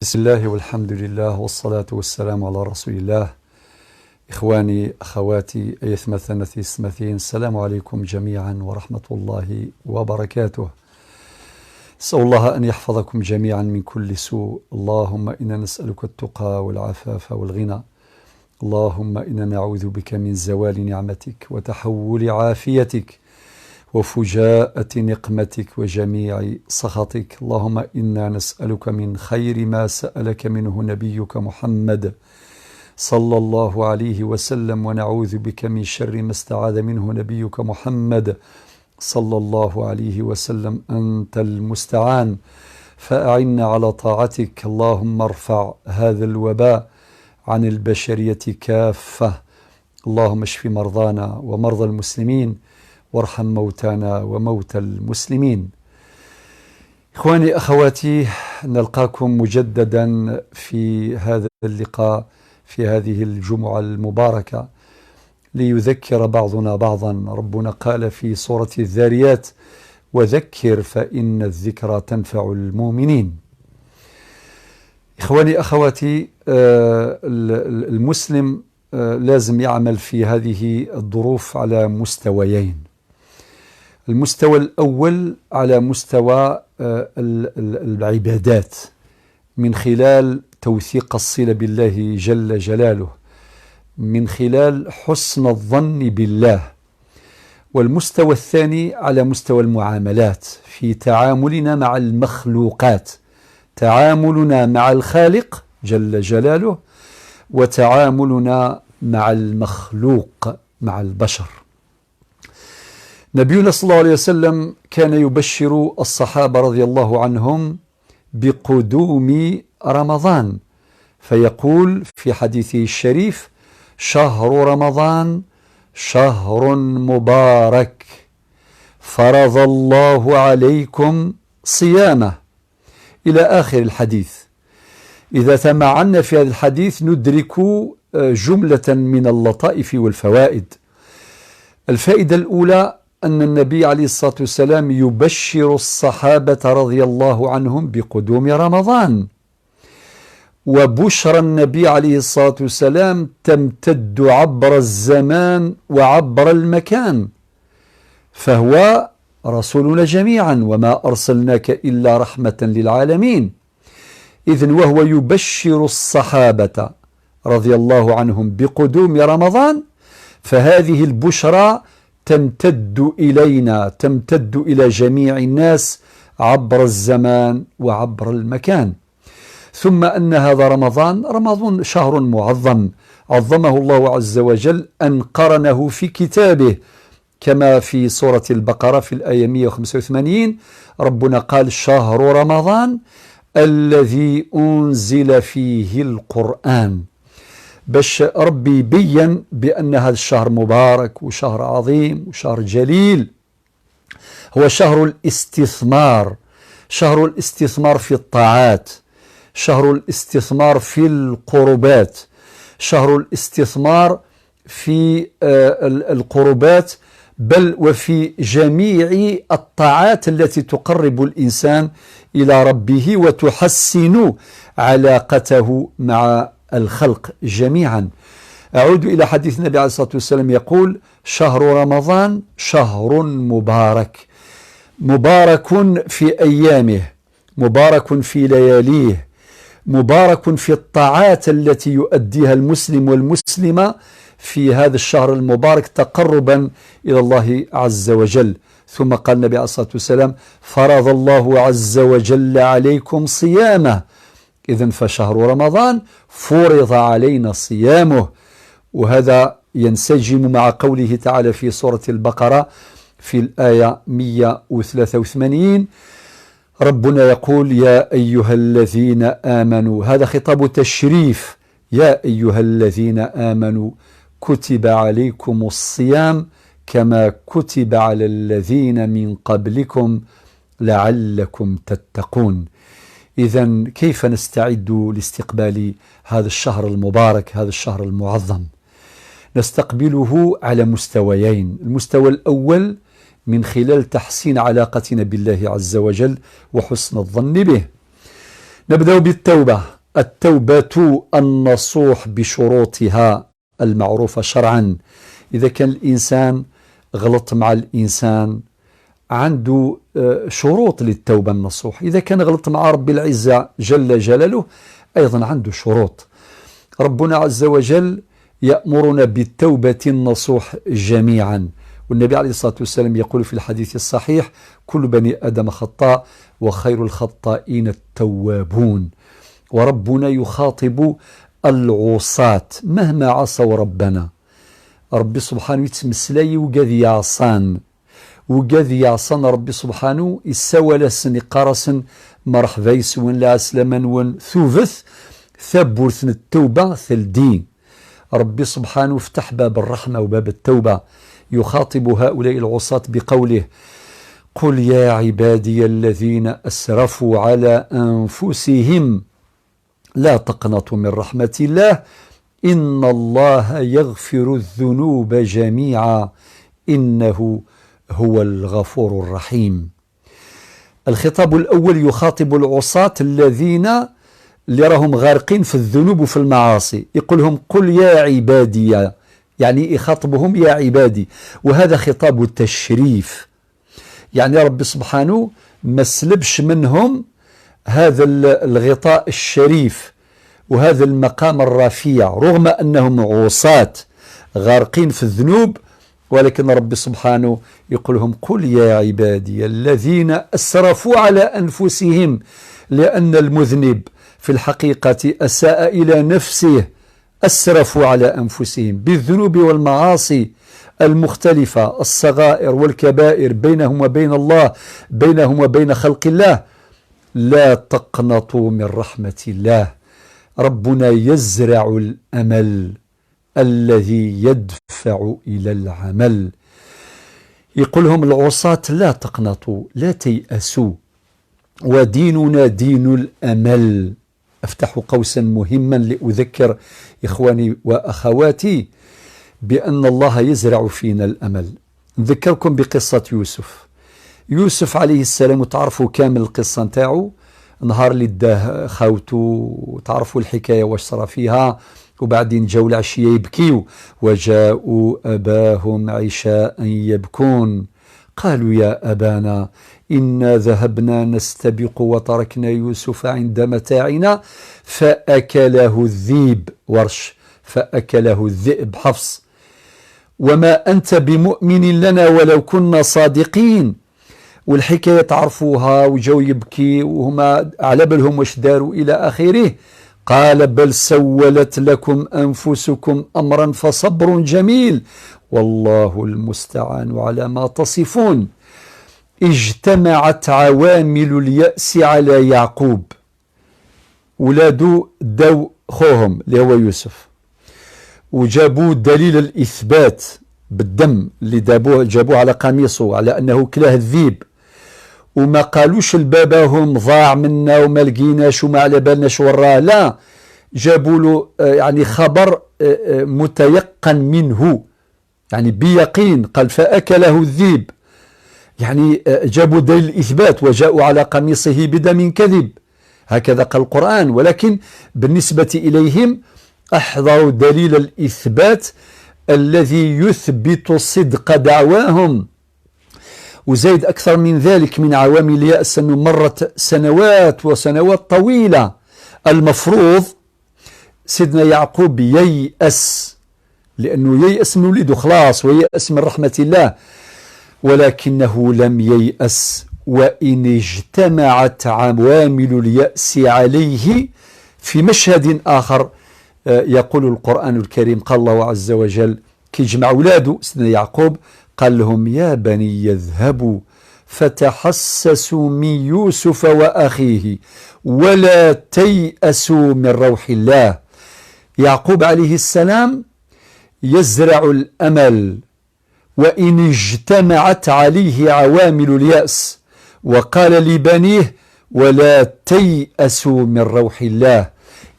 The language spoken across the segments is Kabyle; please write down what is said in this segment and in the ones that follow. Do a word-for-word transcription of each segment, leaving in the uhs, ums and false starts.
بسم الله والحمد لله والصلاة والسلام على رسول الله. إخواني، أخواتي، أيتمثنتي اسمتين، السلام عليكم جميعا ورحمة الله وبركاته. أسأل الله أن يحفظكم جميعا من كل سوء. اللهم إنا نسألك التقى والعفاف والغنى. اللهم إنا نعوذ بك من زوال نعمتك وتحول عافيتك وفجاءة نقمتك وجميع سخطك. اللهم إنا نسألك من خير ما سألك منه نبيك محمد صلى الله عليه وسلم، ونعوذ بك من شر ما استعاذ منه نبيك محمد صلى الله عليه وسلم. أنت المستعان، فأعنا على طاعتك. اللهم ارفع هذا الوباء عن البشرية كافة. اللهم اشف مرضانا ومرضى المسلمين، وارحم موتانا وموتى المسلمين. إخواني، أخواتي، نلقاكم مجددا في هذا اللقاء في هذه الجمعة المباركة، ليذكر بعضنا بعضا. ربنا قال في سورة الذاريات: "وذكر فإن الذكرى تنفع المؤمنين". إخواني، أخواتي، آه، ال-، ال-، المسلم، آه، لازم يعمل في هذه الظروف على مستويين. المستوى الأول على مستوى، آه، ال-، ال-، العبادات، من خلال توثيق الصلة بالله جل جلاله، من خلال حسن الظن بالله. والمستوى الثاني على مستوى المعاملات، في تعاملنا مع المخلوقات، تعاملنا مع الخالق جل جلاله، وتعاملنا مع المخلوق، مع البشر. نبينا صلى الله عليه وسلم كان يبشر الصحابة رضي الله عنهم بقدوم رمضان، فيقول في حديثه الشريف: "شهر رمضان شهر مبارك، فرض الله عليكم صيامه"، إلى آخر الحديث. إذا تمعنا في هذا الحديث ندرك، آه، جملة من اللطائف والفوائد. الفائدة الأولى أن النبي عليه الصلاة والسلام يبشر الصحابة رضي الله عنهم بقدوم رمضان، وبشرى النبي عليه الصلاة والسلام تمتد عبر الزمان وعبر المكان، فهو رسولنا جميعا: "وما أرسلناك إلا رحمة للعالمين". إذن وهو يبشر الصحابة رضي الله عنهم بقدوم رمضان، فهذه البشرى تمتد إلينا، تمتد إلى جميع الناس عبر الزمان وعبر المكان. ثم أن هذا رمضان، رمضان شهر معظم، عظمه الله عز وجل أن قرنه في كتابه، كما في سورة البقرة في الآية مية وخمسة وثمانين، ربنا قال: "شهر رمضان الذي أنزل فيه القرآن"، باش ربي يبين بأن هذا الشهر مبارك وشهر عظيم وشهر جليل. هو شهر الاستثمار، شهر الاستثمار في الطاعات، شهر الاستثمار في القربات، شهر الاستثمار في، آه، ال-، القربات، بل وفي جميع الطاعات التي تقرب الإنسان إلى ربه وتحسن علاقته مع الخلق جميعا. أعود إلى حديث النبي عليه الصلاة والسلام، يقول: "شهر رمضان شهر مبارك، مبارك في أيامه، مبارك في لياليه، مبارك في الطاعات التي يؤديها المسلم والمسلمة في هذا الشهر المبارك تقربا إلى الله عز وجل". ثم قال النبي عليه الصلاة والسلام: "فرض الله عز وجل عليكم صيامه". إذن فشهر رمضان فرض علينا صيامه، وهذا ينسجم مع قوله تعالى في سورة البقرة في الآية مية وثلاثة وثمانين، ربنا يقول: "يا أيها الذين آمنوا"، هذا خطاب تشريف، "يا أيها الذين آمنوا كتب عليكم الصيام كما كتب على الذين من قبلكم لعلكم تتقون". إذن كيف نستعد لاستقبال هذا الشهر المبارك، هذا الشهر المعظم؟ نستقبله على مستويين. المستوى الأول من خلال تحسين علاقتنا بالله عز وجل وحسن الظن به. نبدأ بالتوبة. التوبة النصوح بشروطها المعروفة شرعا. إذا كان الإنسان غلط مع الإنسان، عنده آه، شروط للتوبة النصوح. إذا كان غلط مع رب العزة جل جلاله، أيضا عنده شروط. ربنا عز وجل يأمرنا بالتوبة النصوح جميعا. والنبي عليه الصلاة والسلام يقول في الحديث الصحيح: "كل بني آدم خطاء وخير الخطائين التوابون". وربنا يخاطب العصاة مهما عصوا ربنا. ربي سبحانه يتمسلاي وقاذ يعصان، وقاذ يعصان ربي سبحانه يساوالسن يقارسن: "مرحبا يسون، لا عسلامة نون، ثوبت، ثبورت التوبة ثلدي". ربي سبحانه فتح باب الرحمة وباب التوبة، يخاطب هؤلاء العصاة بقوله: "قل يا عبادي الذين أسرفوا على أنفسهم لا تقنطوا من رحمة الله إن الله يغفر الذنوب جميعا إنه هو الغفور الرحيم". الخطاب الأول يخاطب العصاة الذين اللي راهم غارقين في الذنوب وفي المعاصي، يقول لهم: "قل يا عبادي"، يعني يخاطبهم: "يا عبادي". وهذا خطاب التشريف، يعني ربي سبحانه ما سلبش منهم هذا ال-، الغطاء الشريف وهذا المقام الرفيع، رغم أنهم عصاة غارقين في الذنوب، ولكن ربي سبحانه يقول لهم: "قل يا عبادي الذين أسرفوا على أنفسهم"، لأن المذنب في الحقيقة أساء إلى نفسه، أسرفوا على أنفسهم بالذنوب والمعاصي المختلفة، الصغائر والكبائر، بينهم وبين الله، بينهم وبين خلق الله. لا تقنطوا من رحمة الله. ربنا يزرع الأمل الذي يدفع إلى العمل. يقول لهم العصاة: "لا تقنطوا، لا تيأسوا، وديننا دين الأمل". أفتح قوسا مهما لأذكر إخواني وأخواتي بأن الله يزرع فينا الأمل. نذكركم بقصة يوسف. يوسف عليه السلام، وتعرفوا كامل القصة نتاعو، نهار اللي داه خاوتو، تعرفوا الحكاية واش صرا فيها، وبعدين جاو العشية يبكيو: "وجاءوا أباهم عشاء يبكون". قالوا: "يا أبانا إنا ذهبنا نستبق وتركنا يوسف عند متاعنا فأكله الذيب". ورش: "فأكله الذئب". حفص: "وما أنت بمؤمن لنا ولو كنا صادقين". والحكاية تعرفوها، وجاو يبكي وهما على بالهم واش داروا إلى آخره. قال: "بل سولت لكم أنفسكم أمرا فصبر جميل والله المستعان على ما تصفون". اجتمعت عوامل اليأس على يعقوب. ولادو داو خوهم اللي هو يوسف، وجابوا دليل الإثبات بالدم اللي دابوه، جابوه على قميصه على أنه كلاه الذيب، وما قالوش لباباهم: "ضاع منا وما لقيناش وما على بالناش وراه". لا، جابوا له، آه، يعني خبر، آه، آه، متيقن منه، يعني بيقين. قال: "فأكله الذيب"، يعني، آه، جابوا دليل الإثبات: "وجاءوا على قميصه بدم كذب"، هكذا قال القرآن. ولكن بالنسبة إليهم أحضروا دليل الإثبات الذي يثبت صدق دعواهم. وزايد أكثر من ذلك من عوامل اليأس أنه مرت سنوات وسنوات طويلة. المفروض سيدنا يعقوب ييأس، لأنه ييأس من وليده خلاص، وييأس من رحمة الله، ولكنه لم ييأس، وإن اجتمعت عوامل اليأس عليه في مشهد آخر. آه، يقول القرآن الكريم، قال الله عز وجل: كي جمع ولادو سيدنا يعقوب، قال لهم: "يا بني اذهبوا فتحسسوا من يوسف وأخيه ولا تيأسوا من روح الله". يعقوب عليه السلام يزرع الأمل، وإن اجتمعت عليه عوامل اليأس، وقال لبنيه: "ولا تيأسوا من روح الله".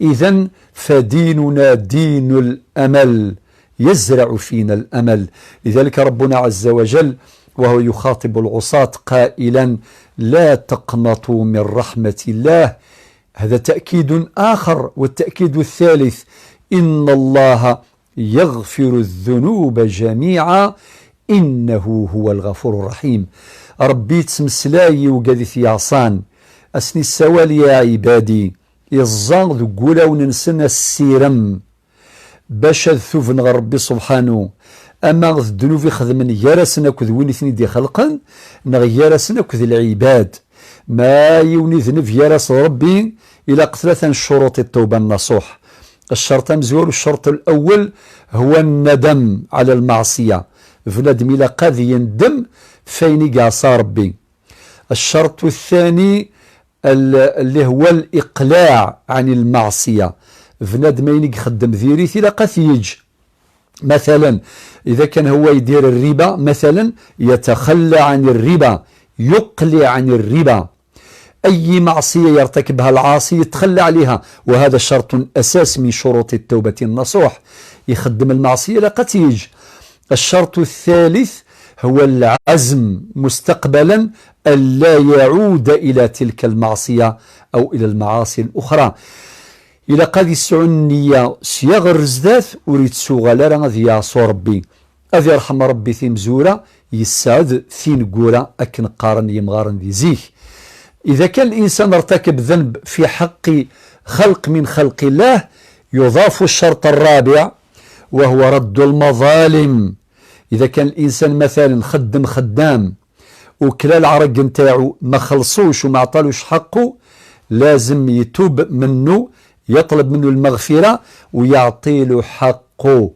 إذن فديننا دين الأمل، يزرع فينا الأمل. لذلك ربنا عز وجل وهو يخاطب العصاة قائلا: "لا تقنطوا من رحمة الله". هذا تأكيد آخر، والتأكيد الثالث: إن الله يغفر الذنوب جميعا إنه هو الغفور الرحيم. Ṛebbi yettmeslay i wigad i t-yeɛṣan, a sen-yessawal: يا عبادي. Yeẓẓa deg wulawen-nsen assirem bac ad tuben ɣer Ṛebbi subḥanu, ama d ddnub i xedmen gar-asen akked win i ten-id-ixelqen, neɣ gar-asen akked lɛibad. Ma yiwen idneb gar-as d Ṛebbi, ilaq tlata n ccuruṭ i ṭṭuba n nasuḥ. Ccerṭ amezwaru, ccerṭ الأول, هو الندم على المعصية. Bnadem ilaq ad yendem f ayen i yeɛṣa Ṛebbi. الشرط الثاني, اللي هو الإقلاع عن المعصية. Bnadem ayen i ixeddem diri-t ilaq ad t-yeǧǧ. مثلا, إذا كان هو يدير الربا مثلا, يتخلى عن الربا, يقلع عن الربا. أي معصية يرتكبها العاصي يتخلى عليها, وهذا شرط أساس من شروط التوبة النصوح. يخدم المعصية ilaq ad t-yeǧǧ. الشرط الثالث هو العزم مستقبلا ألا يعود إلى تلك المعصية أو إلى المعاصي الأخرى. Ilaq ad yesɛu nniya sya ɣer zdat, ur yettuɣal ara ad yeɛṣu Ṛebbi. Ad irḥem Ṛebbi timezwura, yesseɛd tineggura, akken qqaren yimɣaren di zik. إذا كان الإنسان ارتكب ذنب في حق خلق من خلق الله, يضاف الشرط الرابع, وهو رد المظالم. إذا كان الإنسان مثلا خدم خدام وكلا العرق نتاعو ما خلصوش وما عطالوش حقو, لازم يتوب منه, يطلب منه المغفرة ويعطي له حقه.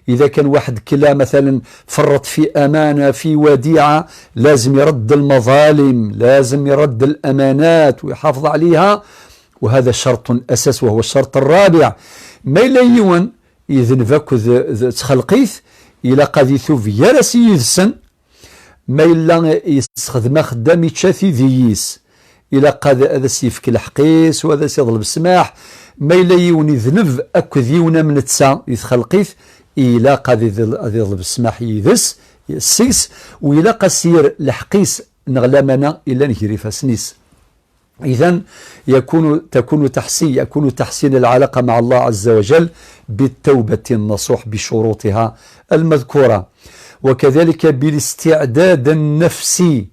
إذا كان واحد كلا مثلا فرط في أمانة, في وديعة, لازم يرد المظالم, لازم يرد الأمانات ويحافظ عليها, وهذا شرط أساس وهو الشرط الرابع. Ma yella yiwen yedneb akked txelqit, ilaq ad itub gar-as yid-sen. Ma yella yessexdem axeddam, yečča tiddi-is, ilaq ad, ad as-yefk lḥeqq-is u ad as-iḍleb ssmaḥ. Ma yella yiwen idneb akked yiwen am netta di txelqit, ilaq ad iḍl-, ad iḍleb ssmaḥ yid-s, seg-s, u ilaq ad s-yerr lḥeqq-is neɣ lamana yellan gar ifassen-is. إذن يكون، تكون تحسين، يكون تحسين العلاقة مع الله عز وجل بالتوبة النصوح بشروطها المذكورة، وكذلك بالاستعداد النفسي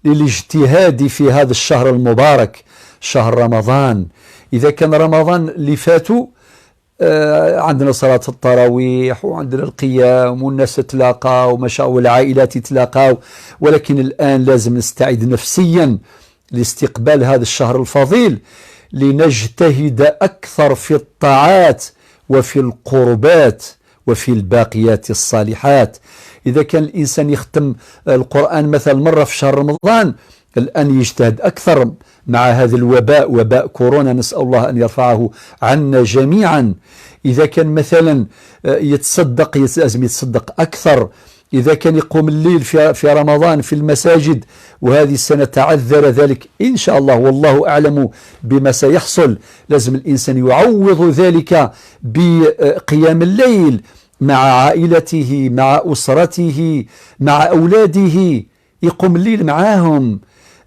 للاجتهاد في هذا الشهر المبارك، شهر رمضان. إذا كان رمضان اللي فاتو آه، عندنا صلاة التراويح وعندنا القيام والناس تتلاقى وما شاء، والعائلات يتلاقاو، ولكن الآن لازم نستعد نفسيا لاستقبال هذا الشهر الفضيل، لنجتهد أكثر في الطاعات وفي القربات وفي الباقيات الصالحات. إذا كان الإنسان يختم القرآن مثلا مرة في شهر رمضان، الآن يجتهد أكثر مع هذا الوباء، وباء كورونا، نسأل الله أن يرفعه عنا جميعا. إذا كان مثلا، آه، يتصدق، يلزم يتصدق أكثر. إذا كان يقوم الليل في، في رمضان في المساجد، وهذه السنة تعذر ذلك، إن شاء الله، والله أعلم بما سيحصل، لازم الإنسان يعوض ذلك بقيام الليل مع عائلته، مع أسرته، مع أولاده. يقوم الليل معاهم،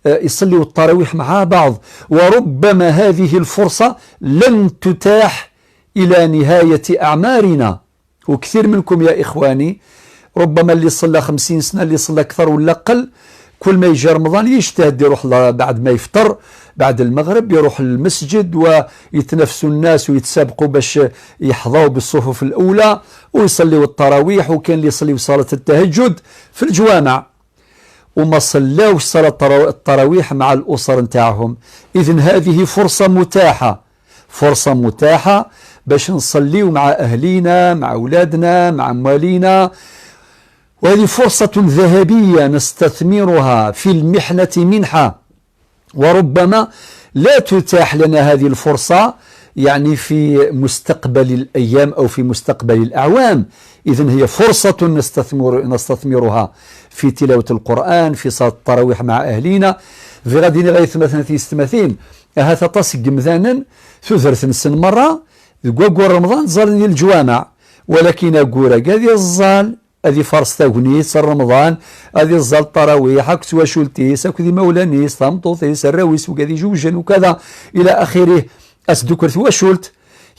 آه، يصليوا التراويح مع بعض. وربما هذه الفرصة لن تتاح إلى نهاية أعمارنا. وكثير منكم يا إخواني، ربما اللي صلى خمسين سنة، اللي صلى أكثر ولا أقل، كل ما يجي رمضان يجتهد يروح ل-، بعد ما يفطر، بعد المغرب يروح للمسجد ويتنافسوا الناس ويتسابقوا باش يحظوا بالصفوف الأولى ويصليوا التراويح، وكاين اللي يصليوا صلاة التهجد في الجوامع. وما صلاوش صلاة الترا-، التراويح مع الأسر نتاعهم. إذن هذه فرصة متاحة، فرصة متاحة باش نصليو مع أهلينا، مع أولادنا، مع موالينا. وهذه فرصة ذهبية نستثمرها في المحنة منحة، وربما لا تتاح لنا هذه الفرصة، يعني، في مستقبل الأيام أو في مستقبل الأعوام. إذن هي فرصة نستثمر-، نستثمرها في تلاوة القرآن، في صلاة التراويح مع أهلينا. في غادي نغير ثمثنا في ستماثين، أها تطاس قمذانا ثذرة نسن مرة، ذقوق رمضان زالني الجوامع، ولكن أقول قاذي الزال، هذه فرص تاغنيس رمضان، هذه الزال التراويح، أكت وشولتيس، أكد مولانيس، تامطوطيس، الراويس، وكذي جوجن وكذا إلى آخره. Asdukkel twacult,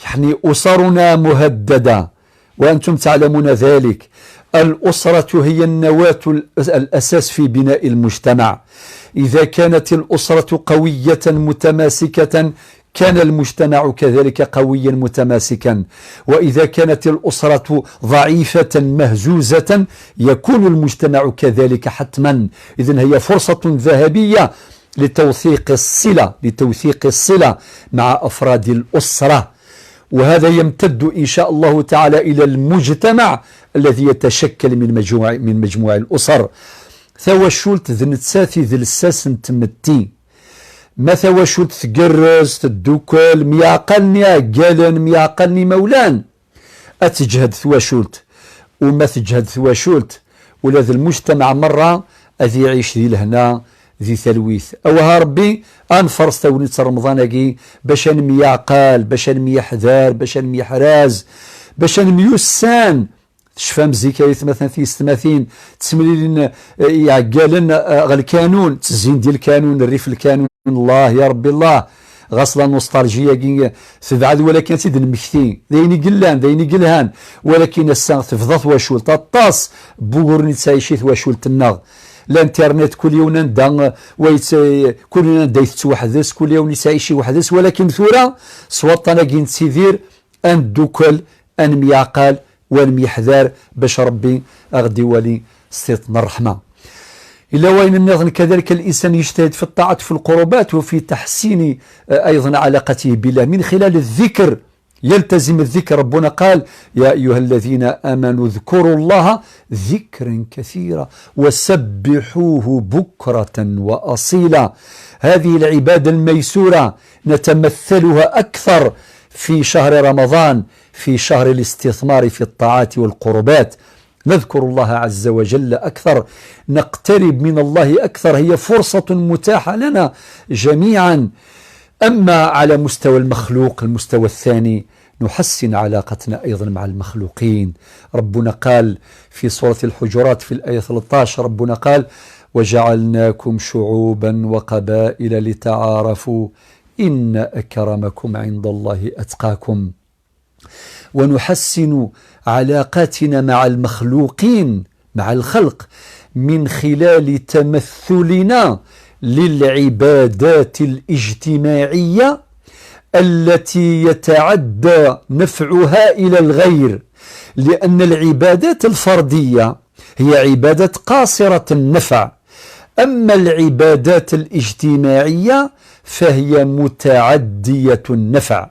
يعني أسرنا مهددة، وأنتم تعلمون ذلك. الأسرة هي النواة ال-، الأساس في بناء المجتمع. إذا كانت الأسرة قوية متماسكة، كان المجتمع كذلك قويا متماسكا، وإذا كانت الأسرة ضعيفة مهزوزة، يكون المجتمع كذلك حتما. إذن هي فرصة ذهبية لتوثيق الصلة، لتوثيق الصلة مع أفراد الأسرة، وهذا يمتد إن شاء الله تعالى إلى المجتمع الذي يتشكل من مجموعة، من مجموعة الأسر. Tawacult d nettat i d lsas n tmetti. Ma tawacult tgerrez, teddukel, myaɛqalen iɛeggalen, myaɛqalen imawlan, ad teǧhed twacult. Uma teǧhed twacult, ula d lmujtamaɛ merra ad iɛic di lehna, di talwit. Awah a Rebbi, ad nferṣ tagnit n Remḍan-agi bac ad nemyaɛqal, bac ad nemyeḥdar, bac ad nemyeḥraz, bac ad nemyussan. Tecfam zik ay atmaten tiyessetmatin, ttemlilin, eh, iɛeggalen, eh, ɣer lkanun, ttezzin di lkanun, rrif lkanun, Allah, ya Rebbi, Allah. Ɣas la nostalgie-agi tebɛed, walakin ad tt-id-nmekti. D ayen i yellan, d ayen i yelhan. Walakin ass-a tebḍa twacult. Aṭas n wuguren i tettɛici twacult-nneɣ. L'internet kul yiwen anda, eh, wa yett-, kul yiwen anda i tettweḥdes, kul yiwen yettɛici weḥd-s. Walakin tura, s waṭṭan-agi nettidir, ad neddukel, ad nemyaɛqal, wa nemyeḥdar, bac Rebbi a ɣ-d-iwali s tiṭ n ṛṛeḥma. Yella wayen nniḍen كذلك الإنسان يجتهد في الطاعات وفي القربات وفي تحسين، آه، أيضا علاقته بالله من خلال الذكر. يلتزم الذكر. ربنا قال: يا أيها الذين آمنوا اذكروا الله ذكرا كثيرا وسبحوه بكرة وأصيلا. هذه العبادة الميسورة نتمثلها أكثر في شهر رمضان، في شهر الاستثمار في الطاعات والقربات، نذكر الله عز وجل أكثر، نقترب من الله أكثر، هي فرصة متاحة لنا جميعا. أما على مستوى المخلوق، المستوى الثاني، نحسن علاقتنا أيضا مع المخلوقين. ربنا قال في سورة الحجرات في الآية ثلاثة عشر، ربنا قال: وجعلناكم شعوبا وقبائل لتعارفوا إن أكرمكم عند الله أتقاكم. ونحسن علاقاتنا مع المخلوقين، مع الخلق، من خلال تمثلنا للعبادات الاجتماعية التي يتعدى نفعها إلى الغير، لأن العبادات الفردية هي عبادات قاصرة النفع، أما العبادات الاجتماعية فهي متعدية النفع.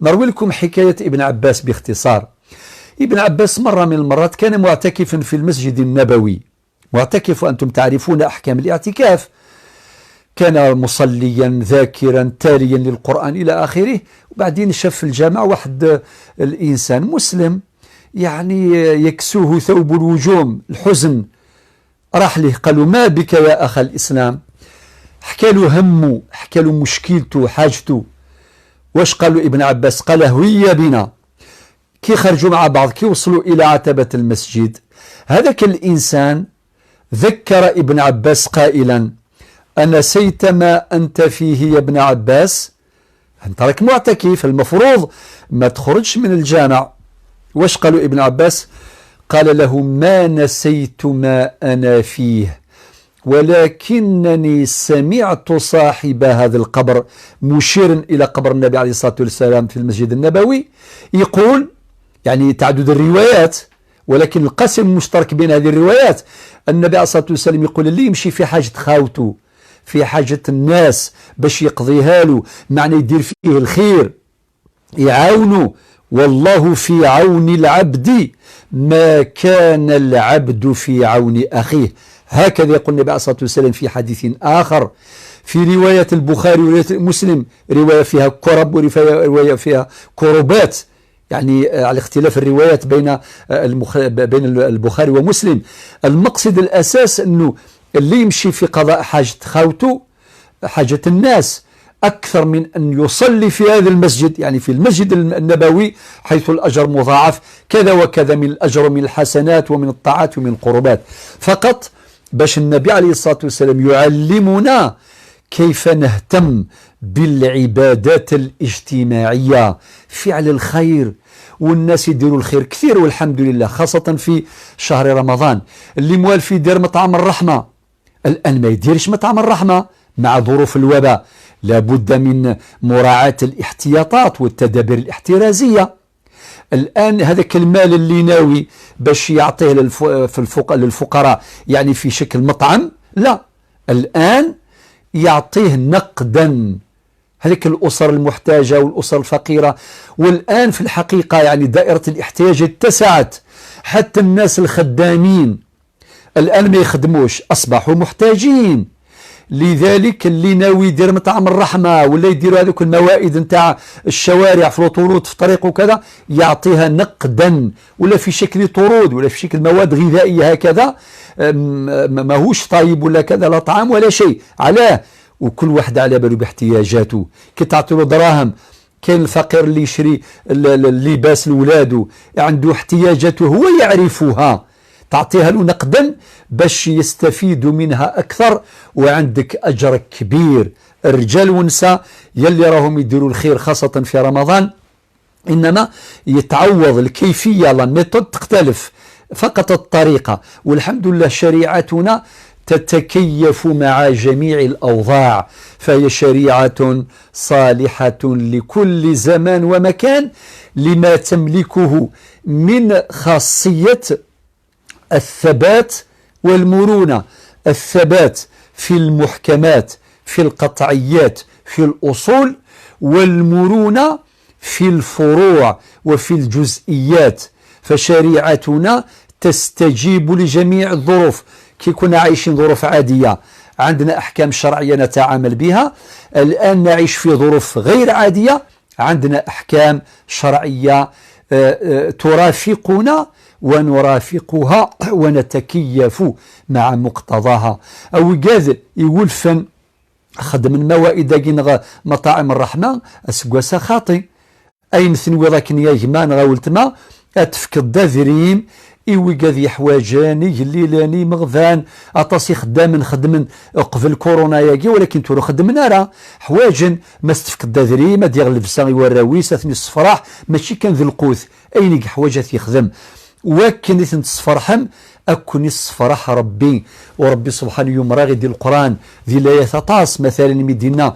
نروي لكم حكاية ابن عباس باختصار. ابن عباس مرة من المرات كان معتكفا في المسجد النبوي. معتكف، وأنتم تعرفون أحكام الاعتكاف، كان مصليا ذاكرا تاليا للقرآن إلى آخره. وبعدين شاف في الجامع واحد الإنسان مسلم، يعني، يكسوه ثوب الوجوم، الحزن. راح ليه قال له: ما بك يا أخا الإسلام؟ حكى له همه، حكى له مشكلته، حاجته. واش قال له ابن عباس؟ قال: هيا بنا. كي خرجوا مع بعض، كي وصلوا إلى عتبة المسجد، هذاك الإنسان ذكر ابن عباس قائلا: أنسيت ما أنت فيه يا ابن عباس؟ أنت راك معتكف، المفروض ما تخرجش من الجامع. واش قالوا ابن عباس؟ قال له: ما نسيت ما أنا فيه، ولكنني سمعت صاحب هذا القبر، مشيرا إلى قبر النبي عليه الصلاة والسلام في المسجد النبوي، يقول، يعني، تعدد الروايات، ولكن القاسم المشترك بين هذه الروايات أن النبي عليه الصلاة والسلام يقول: اللي يمشي في حاجة خاوته، في حاجة الناس، باش يقضيها له، معنى يدير فيه الخير، يعاونه، والله في عون العبد ما كان العبد في عون أخيه. هكذا يقول النبي عليه الصلاة والسلام في حديث آخر، في رواية البخاري ورواية مسلم، رواية فيها كرب ورواية فيها كربات، يعني، آه، على اختلاف الروايات بين، آه، المخ-، بين البخاري ومسلم. المقصد الأساس أنه اللي يمشي في قضاء حاجة خاوته، حاجة الناس، أكثر من أن يصلي في هذا المسجد، يعني في المسجد النبوي، حيث الأجر مضاعف كذا وكذا من الأجر ومن الحسنات ومن الطاعات ومن القربات، فقط باش النبي عليه الصلاة والسلام يعلمنا كيف نهتم بالعبادات الاجتماعية، فعل الخير، والناس يديروا الخير كثير والحمد لله، خاصة في شهر رمضان. اللي موالف يدير مطعم الرحمة، الآن ما يديرش مطعم الرحمة مع ظروف الوباء، لابد من مراعاة الاحتياطات والتدابير الاحترازية. الآن هذاك المال اللي ناوي باش يعطيه للف-، في الفق-، للفقراء، يعني في شكل مطعم، لا، الآن يعطيه نقدا. هذيك الأسر المحتاجة والأسر الفقيرة. والآن في الحقيقة يعني دائرة الاحتياج اتسعت، حتى الناس الخدامين الآن ما يخدموش، أصبحوا محتاجين. لذلك اللي ناوي يدير مطعم الرحمة ولا يديروا هذوك الموائد نتاع الشوارع في الوطولوت في الطريق وكذا، يعطيها نقدا ولا في شكل طرود ولا في شكل مواد غذائية هكذا. أم، ما-، ماهوش طايب ولا كذا، لا طعام ولا شيء. علاه؟ وكل واحد على باله باحتياجاته. كي تعطي له دراهم، كاين الفقير اللي يشري ال-، ال-، اللباس لولادو، عنده احتياجاته هو يعرفها، تعطيها له نقدا باش يستفيد منها أكثر، وعندك أجر كبير. الرجال والنساء يلي راهم يديروا الخير خاصة في رمضان، إنما يتعوض الكيفية، la méthode تختلف، فقط الطريقة. والحمد لله شريعتنا تتكيف مع جميع الأوضاع، فهي شريعة صالحة لكل زمان ومكان، لما تملكه من خاصية الثبات والمرونة. الثبات في المحكمات، في القطعيات، في الأصول، والمرونة في الفروع وفي الجزئيات. فشريعتنا تستجيب لجميع الظروف. كي كنا عايشين ظروف عادية، عندنا أحكام شرعية نتعامل بها. الآن نعيش في ظروف غير عادية، عندنا أحكام شرعية، آه، آه، ترافقنا ونرافقها ونتكيف مع مقتضاها. أو قاد يولفن خدم الموائد داكي نغ مطاعم الرحمة، أسقواسا خاطي. أين تنوي راكن يا جماعة نغا ولتما؟ أتفكض دادريم، إيوي قاد يحواجن، يجليلن، يمغذان، أطاس يخدامن خدمن قبل كورونا ياكي، ولكن تورو خدمن أرا حواجن. ما استفكض دادريم، أدي يغلب ساغي وراويس، أثني الصفراح، ماشي كان ذي القوت، أين يحواج أث يخدم. وكن إثن تصفرحم، أكن يصفرح ربي. وربي سبحانه يوم راغي دي القرآن، ذي لا يتطاس مثلا مدينة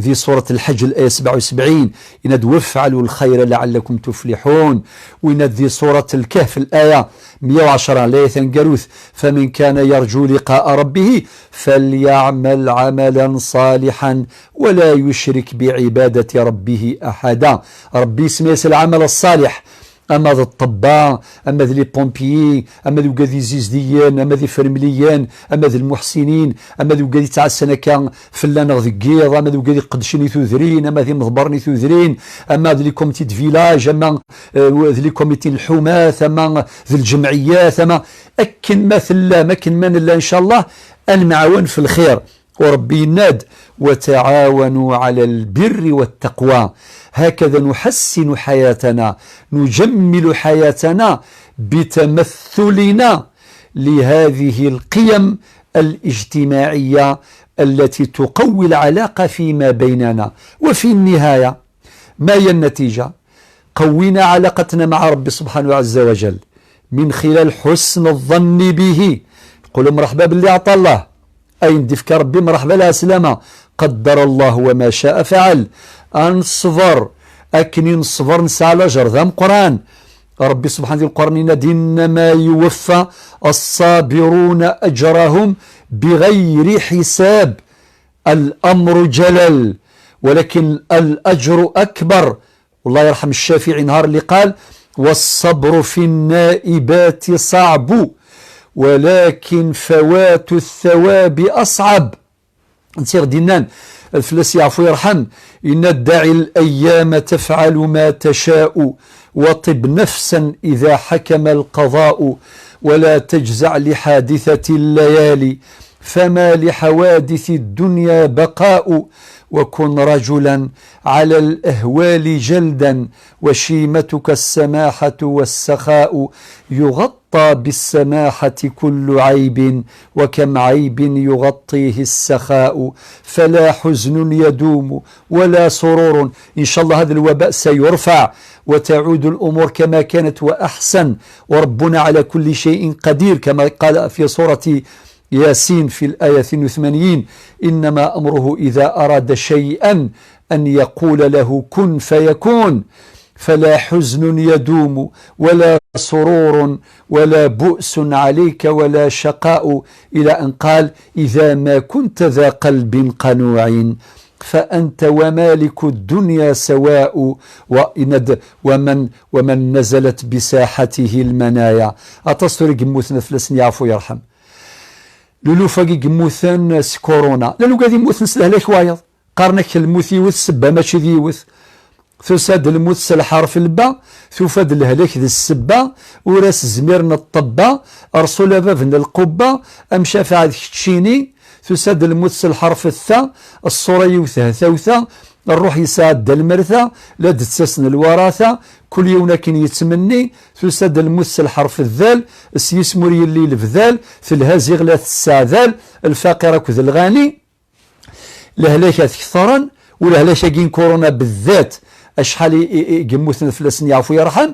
ذي سورة الحج الآية سبعة وسبعين، إن وافعلوا الخير لعلكم تفلحون. وإن ذي سورة الكهف الآية مية وعشرة، لا يتنقروث، فمن كان يرجو لقاء ربه فليعمل عملا صالحا ولا يشرك بعبادة ربه أحدا. ربي يسمي العمل الصالح، أما ذي الطباء، أما ذي لي بومبيي، أما ذي وقاد يزيزديين، أما ذي فرمليين، أما ذي المحسنين، أما ذي وقاد يتعسن هكا فلان غ ذي القيض، أما ذي وقاد يقدشن يتودرين، أما ذي مضبرن يتودرين، أما ذي لي كوميتي دو فيلاج، أما، آه، ذي لي كوميتي الحومات، أما ذي الجمعيات، أما أكن ما ثلا، ما كن ما نلا إن شاء الله، أنمعاون في الخير. وربي يناد: "وتعاونوا على البر والتقوى". هكذا نحسن حياتنا، نجمل حياتنا بتمثلنا لهذه القيم الاجتماعية التي تقوي العلاقة فيما بيننا. وفي النهاية، ما هي النتيجة؟ قوينا علاقتنا مع ربي سبحانه عز وجل من خلال حسن الظن به. قولوا: "مرحبا باللي عطى الله". أي ندفك ربي مرحبا العسلامة، قدر الله وما شاء فعل. أنصبر، أكني نصبر نسعى لجر ذا مقران. ربي سبحانه في القرآن ينادي: "إنما يوفى الصابرون أجرهم بغير حساب". الأمر جلل، ولكن الأجر أكبر. والله يرحم الشافعي نهار اللي قال: "والصبر في النائبات صعب، ولكن فوات الثواب أصعب". نسير دينان الفلاس يعفو يرحم، إن: "دع الأيام تفعل ما تشاء، وطب نفسا إذا حكم القضاء، ولا تجزع لحادثة الليالي، فما لحوادث الدنيا بقاء. وكن رجلا على الأهوال جلدا، وشيمتك السماحة والسخاء. يغطى بالسماحة كل عيب، وكم عيب يغطيه السخاء. فلا حزن يدوم ولا سرور. إن شاء الله هذا الوباء سيرفع، وتعود الأمور كما كانت وأحسن، وربنا على كل شيء قدير، كما قال في سورة ياسين في الآية اثنين وثمانين: إنما أمره إذا أراد شيئا أن يقول له كن فيكون، فلا حزن يدوم ولا سرور ولا بؤس عليك ولا شقاء، إلى أن قال: إذا ما كنت ذا قلب قنوع فأنت ومالك الدنيا سواء. وإند-، ومن، ومن نزلت بساحته المنايا. Aṭas tura i yemmuten, ad fell-asen yeɛfu yerḥem. Luluf-agi yemmuten s corona. Llan wigad yemmuten s lehlak wayeḍ. Qqaren-ak lmut yiwet ssebba, mačči d yiwet. Tusa-d lmut s lḥerf lba, tufa-d lehlak d ssebba, ur as-zmiren ṭṭebba, Rṣul a bab n lqubba, amcafaɛ d keččini. Tusa-d lmut s lḥerf ta, ṣṣura yiwet htawta, ṛṛuḥ yesɛedda lmerta, la d-ttasen lwarata, kul yiwen akken yettmenni. Tusa-d lmut s lḥerf ddal, s yisem ur yelli lebdal, telha ziɣ la tesseɛdal, lfaqir akked lɣani. Lehlak-a tketren, u lehlak-agi n kuruna beddat, acḥal i, i, i yemmuten fell-asen yeɛfu yerḥem,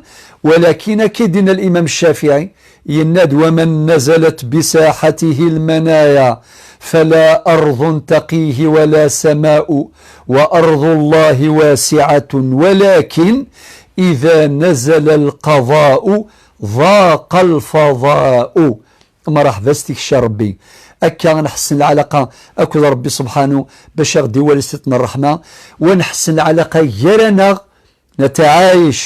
walakin akka i d-yenna Limam Ccafiɛi, yenna-d: ومن نزلت بساحته المنايا فلا أرض تقيه ولا سماء، وأرض الله واسعة ولكن إذا نزل القضاء ضاق الفضاء. Mṛeḥba s tikci n Ṛebbi. Akka ad nḥessen lɛalaqa akked Ṛebbi subḥanu, bac a ɣ-d-iwali s tiṭ n ṛṛeḥma, u ad nḥessen lɛalaqa gar-aneɣ, netɛayic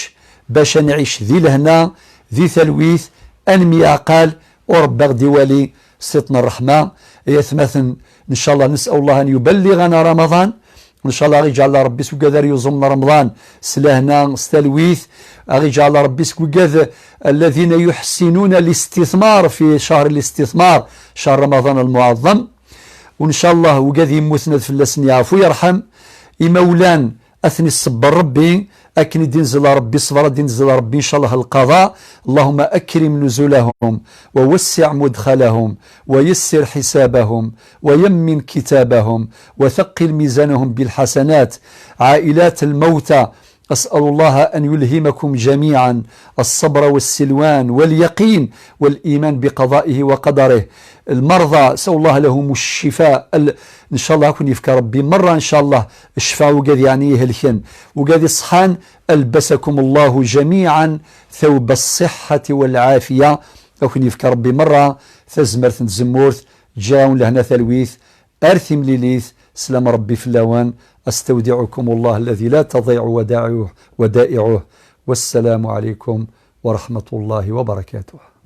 bac ad nɛic di lehna, di talwit, ad nemyeɛqal, u Ṛebbi a ɣ-d-iwali s tiṭ n ṛṛeḥma. Ay atmaten, ncallah, nes'al Allah an yuballiɣana Ramaḍan. Ncallah a ɣ-iǧɛel Ṛebbi seg wigad ara yuẓumen Remḍan s lehna, s talwit. A ɣ-iǧɛel Ṛebbi seg wigad الذين يحسنون الاستثمار في شهر الاستثمار، شهر رمضان المعظم. Ncallah wigad yemmuten ad fell-asen yeɛfu yerḥem. Imawlan ad ten-iṣebber Ṛebbi, akken i d-inzel Ṛebbi ṣṣber, ad d-inzel Ṛebbi ncallah lqaḍa. اللهم أكرم نزلهم ووسع مدخلهم ويسر حسابهم ويمن كتابهم وثقل ميزانهم بالحسنات. عائلات الموتى، أسأل الله أن يلهمكم جميعا الصبر والسلوان واليقين والإيمان بقضائه وقدره. المرضى، أسأل الله لهم الشفاء. ال-، ncallah ad ken-yefk Ṛebbi merra ncallah ccfa, wigad yeɛni ihelken, wigad iṣḥan, ألبسكم الله جميعا ثوب الصحة والعافية. Ad ken-yefk Ṛebbi merra tazmert n tzemmurt, ǧǧawen lehna talwit, ar timlilit, slam Ṛebbi fell-awen. أستودعكم الله الذي لا تضيع ودائعه، ودائعه. والسلام عليكم ورحمة الله وبركاته.